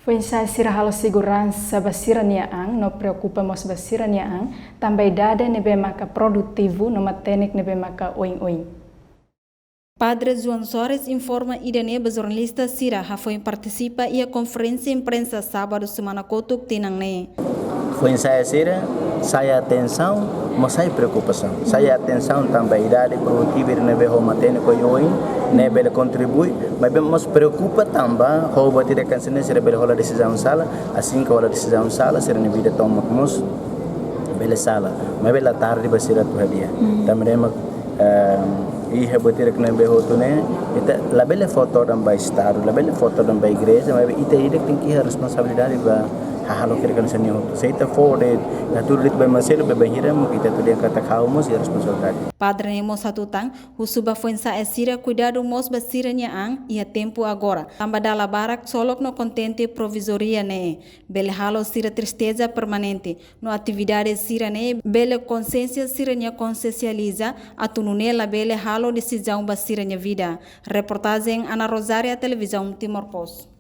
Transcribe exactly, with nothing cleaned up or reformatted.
Foin-sa'e sira halo seguransa ba sira-nia an no preokupa mós ba sira-nia an, tanba idade ne'ebé maka produtivu no matenek ne'ebé maka oin-oin. Padre João Soares informa ida-ne'e ba jornalista sira hafoin partisipa iha konferénsia imprensa sábadu semana kotuk tinan ne'e. Foin-sa'e sira sai atensaun, mós sai preokupasaun. Sai atensaun tanba idade produtivu ne'ebé ho matenek oin-oin, ne'e bele kontribui, maibé mós preokupa tanba ho buat ida hanesan ne'e sira bele hola desizaun sala, asin ke hola desizaun sala, sira-nia vida tomak mós bele sala. Maibé la tarde ba sira atu hadi'a. Tanba ne'e mak, eh, iha buat ida-ne'ebé hotu ne'e, ita labele fó todan ba Estadu, labele fó todan ba igreja, maibé ita ida tenke iha responsabilidade ba hahalok ida hanesan ne'e hotu. Se ita fó de'it, ita hatudu de'it ba ema seluk, ba bainhira mak ita atu dehan katak ha'u mós iha responsabilidade. Padre ne'e mós hatutan, husu ba foin-sa'e sira kuidadu mós ba sira-nia an iha tempu agora, tanba dala barak ksolok no kontente provizoria ne'e bele halo sira tristeza permanente, no atividade sira-ne'e bele konsiénsia sira-nia konsiensializa atu nune'e labele halo desizaun ba sira-nia vida. Reportajen Ana Rosária, Televizaun Timor Post.